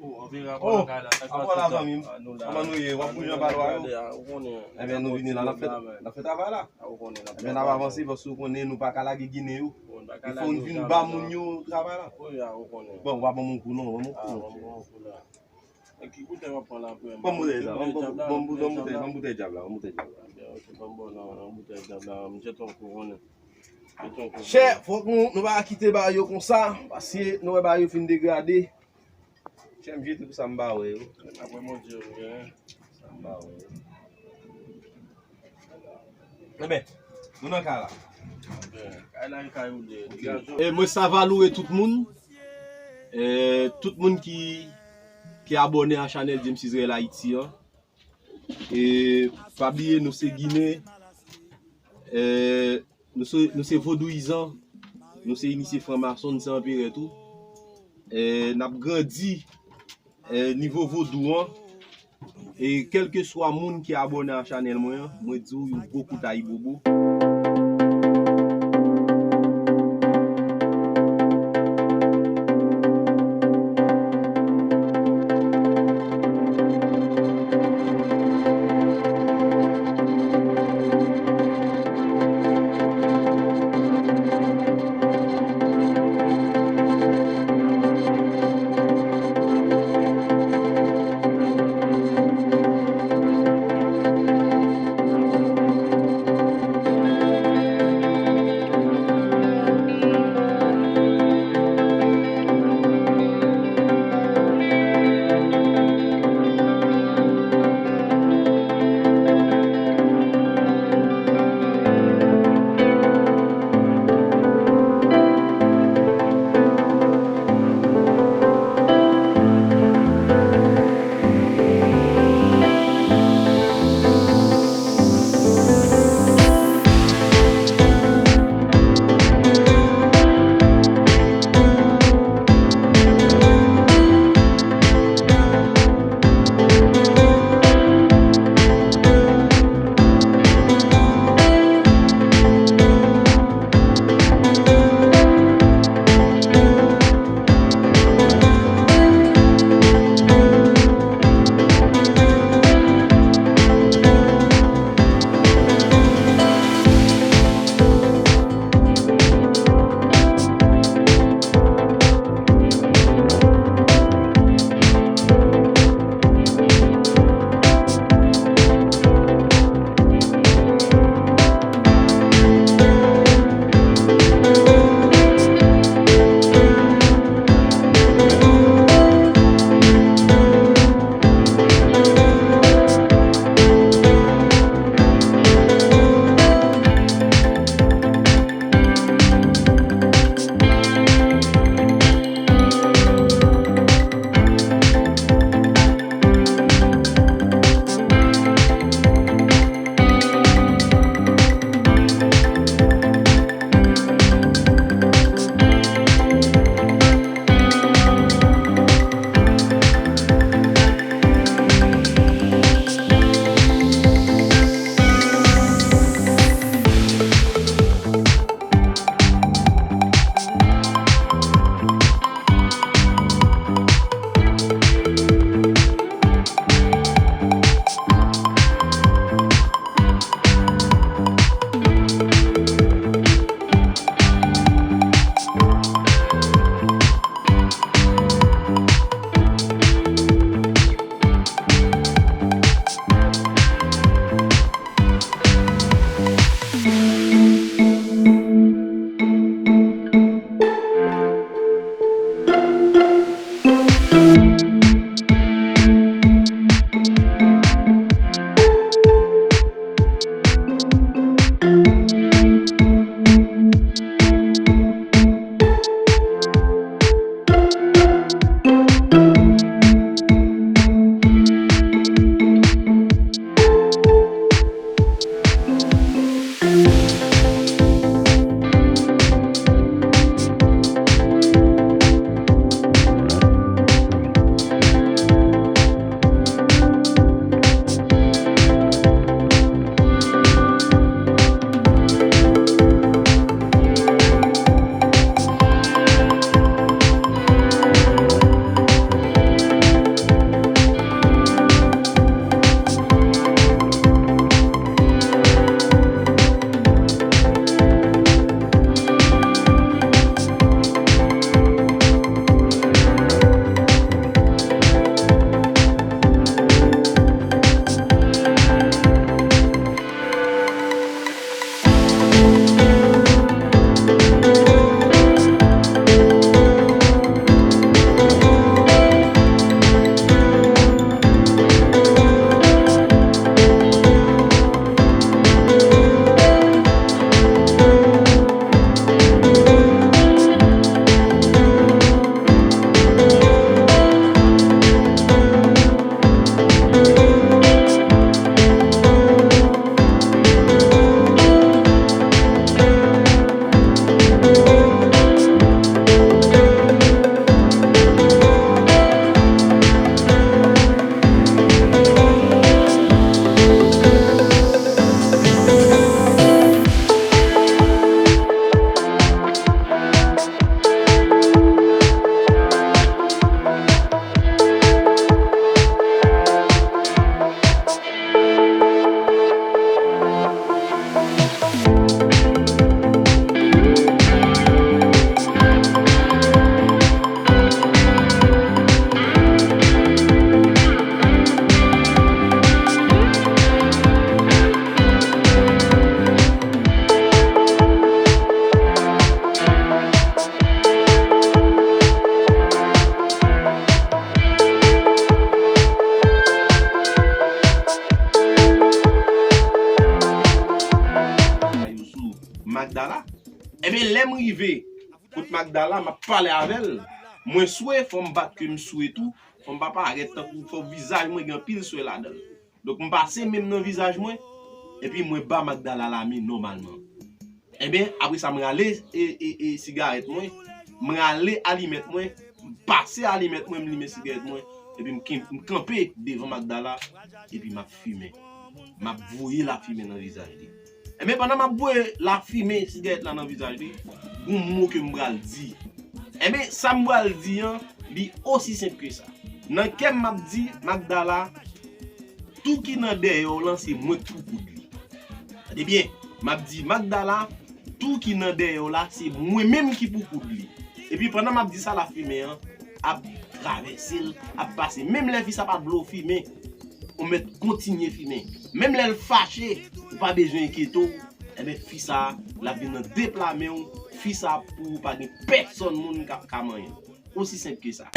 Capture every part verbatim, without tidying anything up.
Oh, anpil rapò lakay la. Sa k pase, zanmi m? Kòman nou ye? W ap bouje anba lwa yo? Ebyen, nou vini la, n ap fè, n ap fè travay la. Ebyen, n ap avanse paske w konnen nou pa ka lage Ginen yo. Fò n vin ba moun yo travay la. Bon, w pa ban m yon kou non, ban m yon kou non. Ban m boutèy sa, ban m boutèy, ban m boutèy djab la, ban m boutèy djab la. Chè, fòk nou, nou pa kite bagay yo konsa, paske nou wè bagay yo fin degrade. Chè, m jete pou sa m pa wè yo. Apre Bondye, wi, hein. Sa m pa wè yo. Ebyen, nou nan kay la. Kay la e kay ou ye. E mwen sa valoure tout moun. E tout moun ki, ki abòne a chanèl James Israel Haïti an. E pa bliye nou se Ginen. E nou se, nou se vodouyizan. Nou se inisye franmason, nou se anperè tou. E n ap grandi, e nivo vodou an. E kèlkeswa moun ki abòne a chanèl mwen an, mwen di w yon gwo kout ayibobo. E lè m rive kot Magdala, m ap pale avè l. Mwen swe, fò m bat ke m swe tou. Fò m pa parèt tankou, fò vizaj mwen gen anpil swe ladan l. Donk, m pase men m nan vizaj mwen, epi mwen ba Magdala lamen nòmalman. Enben, apre sa, m rale e, e, e sigarèt mwen, m rale alimèt mwen, m pase alimèt mwen, m limen sigarèt mwen, epi m ken-, m kanpe devan Magdala, epi m ap fimen. M ap voye lafimen nan vizaj li. Enben, pandan m ap voye lafimen sigarèt la nan vizaj li, gon mo ke m pral di. Enben, sa m pral di an, li osi senp ke sa. Nan kè m, m ap di, Magdala, tou ki nan dèyè w lan, se mwen k pou koud li. Tande byen, m ap di, Magdala, tou ki nan dèyè w la, se mwen menm ki pou koud li. Epi pandan m ap di sa, lafimen an ap travèse l, ap pase. Menm lè fi sa pa t vle w fimen, ou mèt kontinye fimen. Menm lè l fache, ou pa bezwen enkyete w. Enben, fi sa, l ap vin nan de pla men w. Fi sa, pou ou, pa gen pèsonn moun k ap ka manyen l. Osi senp ke sa.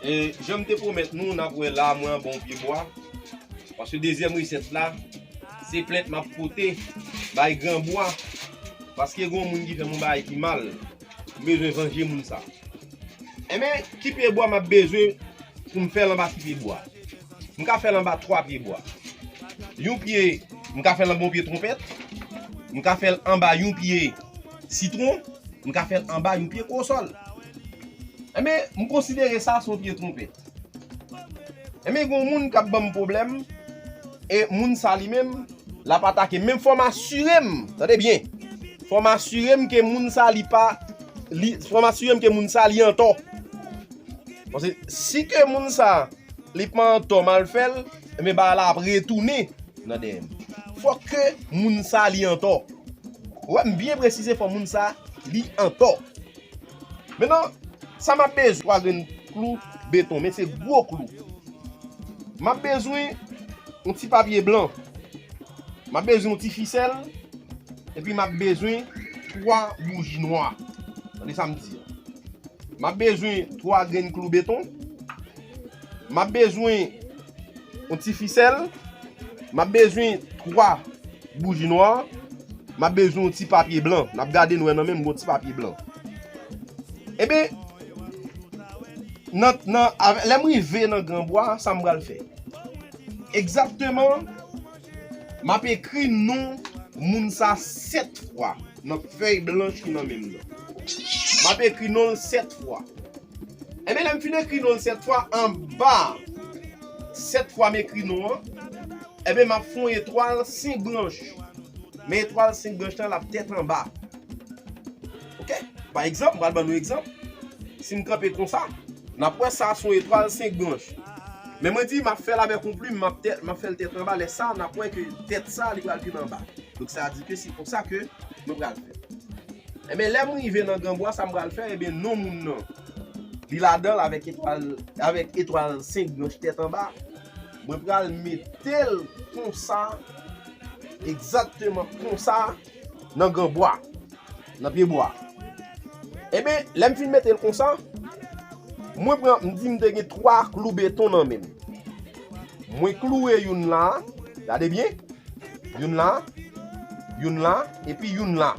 E, jan m te pwomèt nou, n ap wè la, mwen anba yon pye bwa. Paske dezyèm resèt la, se plent m ap pote bay Gran Bwa. Paske gen yon moun ki fè m yon bagay ki mal. M bezwen vanje moun sa. Enben, ki pye bwa m ap bezwen pou m fè l anba ki pye bwa? M ka fè l anba twa pye bwa. Yon pye, m ka fè l anba yon pye twonpèt. M ka fè l anba yon pye sitwon. M ka fè l anba yon pye kowosòl. Enben, m konsidere sa se yon pye twonpèt. Enben, gen yon moun k ap ban m pwoblèm, e moun sa li menm, l ap atake m. Men fò m asire m, tande byen, fò m asire m ke moun sa li pa, li, fò m asire m ke moun sa li antò. Paske si ke moun sa li pa antò, m al fè l, enben, bagay la ap retounen nan dèyè m. Fòk ke moun sa li antò. Ou wè, m byen presize, fò moun sa li antò. Mentnan, sa m ap bezwen, twa grenn klou beton, men se gwo klou. M ap bezwen yon ti papye blan. M ap bezwen yon ti fisèl. Epi m ap bezwen twa bouji nwa. Tande sa m di an. M ap bezwen twa grenn klou beton. M ap bezwen yon ti fisèl. M ap bezwen twa bouji nwa. M ap bezwen yon ti papye blan. N ap gade, n wè nan men m gon ti papye blan. Enben, nan, nan, avè, lè m rive nan Gran Bwa, sa m pral fè? Egzakteman, m ap ekri non moun sa sèt fwa nan fèy blanch ki nan men m nan. M ap ekri non l sèt fwa. Enben, lè m fin ekri non l sèt fwa, anba sèt fwa m ekri non an, enben, m ap fè yon etwal senk branch. Men etwal senk branch lan, l ap tèt anba. Oke? Pa egzanp, m pral ban nou egzanp. Si m kanpe konsa, n ap wè sa se yon etwal senk branch. Men mwen di, m ap fè l avèk yon plim, m ap tèt, m ap fè l tèt anba. Lè sa, n ap wè ke tèt sa, li pral vin anba. Donk, sa di ke se konsa ke mwen pral fè. Enben, lè m rive nan Gran Bwa, sa m pral fè, enben, non moun nan, li ladan l avèk etwal, avèk etwal senk branch tèt anba. Mwen pral mete l konsa, egzakteman konsa, nan Gran Bwa, nan pye bwa. Enben, lè m fin mete l konsa, mwen pran, m di m te gen twa klou beton nan men m. Mwen klouwe youn la, gade byen, youn la, youn la, epi youn la.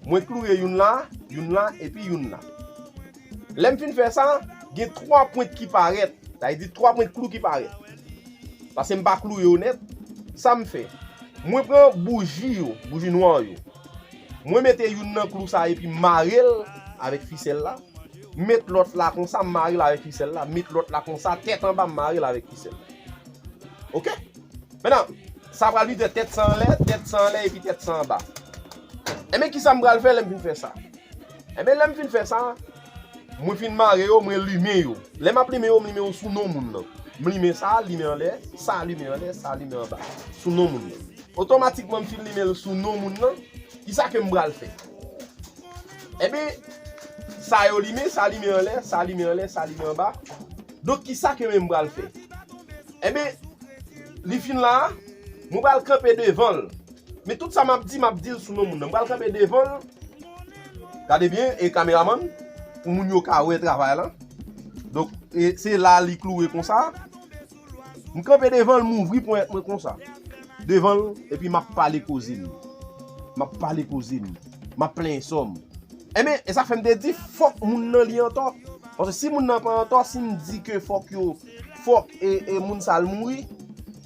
Mwen klouwe youn la, youn la, epi youn la. Lè m fin fè sa, gen twa pwent ki parèt. Sa vle di twa pwent klou ki parèt. Paske m pa klouwe yo nèt. Sa m fè? Mwen pran bouji yo, bouji nwa yo. Mwen mete youn nan klou sa epi m mare l avèk fisèl la. M met lòt la konsa, m mare l avèk fisèl la. M met lòt la konsa, tèt anba, m mare l avèk fisèl la. Oke? Mentnan, sa pral vin fè tèt sa anlè, tèt sa anlè, epi tèt sa anba. Enben, kisa m pral fè lè m fin fè sa? Enben, lè m fin fè sa, mwen fin mare yo, mwen limen yo. Lè m ap limen yo, m limen yo sou non moun nan. M limen sa, limen anlè, sa limen anlè, sa limen anba. Sou non moun nan. Otomatikman m fin limen l sou non moun nan, kisa ke m pral fè? Enben, sa yo limen, sa limen anlè, sa limen anlè, sa limen anba. Donk, kisa ke men m pral fè? Enben, li fin la, mwen pral kanpe devan l. Men tout sa m ap di, m ap di l sou non moun nan. M pral kanpe devan l. Gade byen, e kameramann, pou moun yo ka wè travay la. Donk, e se la li klouwe konsa. M kanpe devan l, m ouvri ponyèt mwen konsa. Devan l, epi m ap pale koze m. M ap pale koze m. M ap plenyen sò m. Enben, e sa fè m te di, fòk moun nan li antò. Paske si moun nan pa antò, si m di ke fòk yo, fòk e, e moun sa l mouri,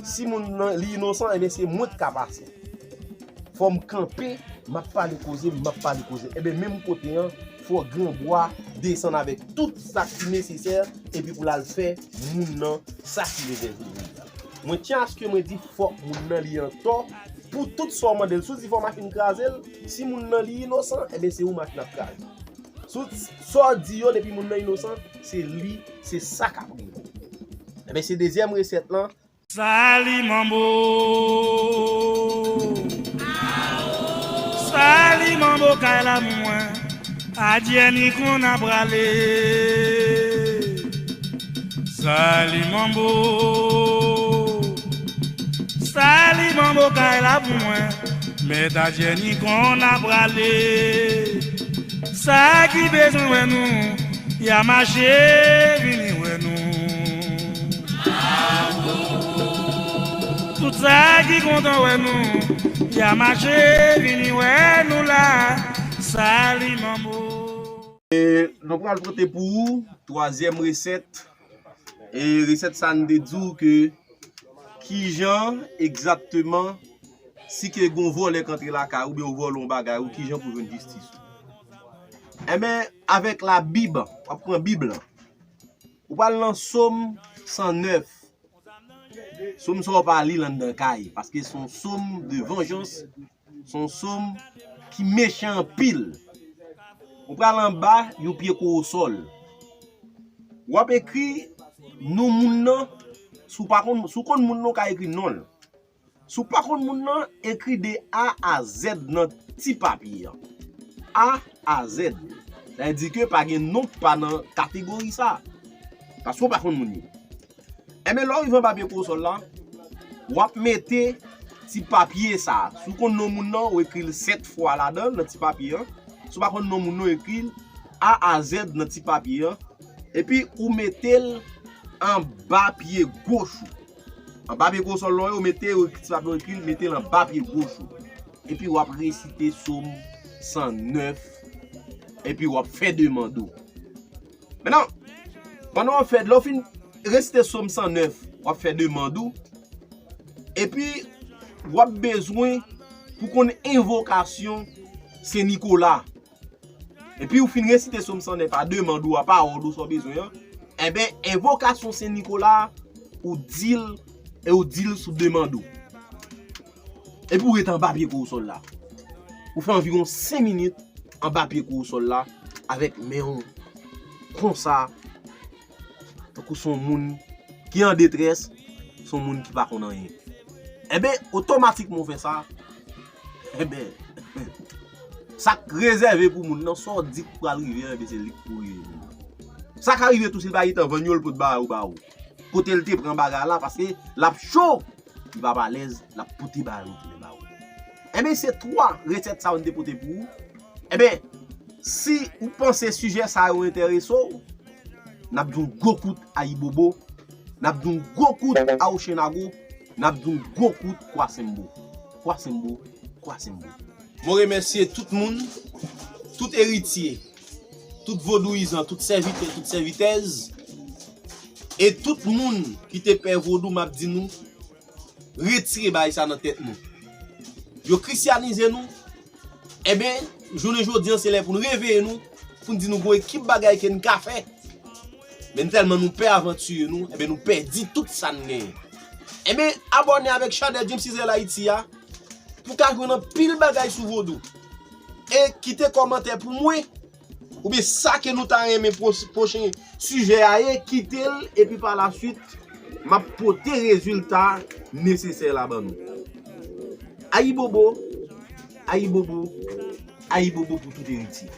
si moun nan li inosan, enben se mwen k ka pase. Fò m kanpe, m ap pale koze m, m ap pale koze m. Enben, menm kote an, fò Granbwa desann avèk tout sa ki nesesè, epi pou l al fè moun nan sa ki bezwen vini. Mwen tyen aske mwen di fòk moun nan li antò pou tout sa w mande l. Si w di fò machin kraze l, si moun nan li inosan, enben se ou machin ap kraze. Si w, sa w di yo, depi moun nan inosan, se li, se sa k ap rive. Enben se dezyèm resèt lan. Sali manbo. Sali manbo kay la pou mwen. Adyè ni konn a prale. Sali manbo. Sali manbo kay la pou mwen. Mèt adyè ni konn a prale. Sa ki bezwen wè nou, y a mache vini wè nou. Tout sa ki kontan wè nou, y a mache vini wè nou la. Sali manbo. E nou pral pote pou ou twazyèm resèt. E resèt sa n te di w ke kijan egzakteman si ke gon vòlè k antre lakay ou, oubyen ou vòlè yon bagay ou, kijan pou jwenn jistis ou. Enben, avèk la Bib, w ap pran Bib lan. Ou pral nan Sòm san nèf. Sòm sa w pa li l anndan kay, paske se yon sòm de vanjans, se yon sòm ki mechan anpil. Ou pral anba yon pye kowosòl. W ap ekri non moun nan, si w pa konn, si w konn moun nan, w ka ekri non l. Si w pa konn moun nan, ekri de A a Z nan ti papye an. A a Z. Sa vle di ke pa gen non k pa nan kategori sa. Paske w pa konn moun yo. Enben, lè w rive anba pye kowosòl la, w ap mete ti papye sa. Si w konn non moun nan, w ekri l sèt fwa ladan l, nan ti papye an. Si w pa konn non moun nan, w ekri l A a Z nan ti papye an. Epi ou mete l anba pye goch ou. Anba pye kowosòl lan, ou mete, ou ekri ti papye, ou ekri l, mete l anba pye goch ou. Epi w ap resite Sòm san nèf. Epi w ap fè demann ou. Mentnan, pandan w ap fè, lè w fin resite Sòm san nèf, w ap fè demann ou. Epi w ap bezwen pou konn envokasyon Sen Nikola. Epi ou fin resite Sòm san nèf a, demann ou a, pawòl ou, sa w bezwen an. Enben, envokasyon Sen Nikola, ou di l, e ou di l sou demann ou. Epi ou ret anba pye kowosòl la. Ou fè anviwon senk minit anba pye kowosòl la, avèk men w konsa, tankou se yon moun ki an detrès, se yon moun ki pa konn anyen. Enben, otomatikman w fè sa, enben, sa k rezève pou moun nan, sa w di k pral rive a, enben, se li k pou rive moun nan. Sa ka rive tou, si l pa gentan vann yo, l pot bagay ou ba ou. Kote l te pran bagay la, paske l ap cho, li p ap alèz, l ap pote bagay ou tounen ba ou. Enben, se twa resèt sa yo n te pote pou ou. Enben, si ou panse sijè sa yo enterese w, n ap di w gwo kout ayibobo, n ap di w gwo kout awochenago, n ap di w gwo kout kwasenbo. Kwasenbo, kwasenbo. Mwen remèsye tout moun, tout eritye, tout vodouyizan, tout sèvitè, tout sèvitèz, e tout moun ki te pè vodou, m ap di nou, retire bagay sa nan tèt nou. Yo kristyanize nou. Enben, jounen jodi an, se lè pou n reveye nou, pou n di nou gon ekip bagay ke n ka fè. Men tèlman nou pè avantire nou, enben, nou pèdi tout sa n genyen. Enben, abòne avèk chanèl James Israel Haïti a, pou w ka jwenn anpil bagay sou vodou. E kite kòmantè pou mwen, oubyen sa ke nou ta renmen pwo-, pwochen sijè a ye, kite l, epi pa la swit, M ap pote rezilta nesesè la ban nou. Ayibobo, ayibobo, ayibobo pou tout eritye.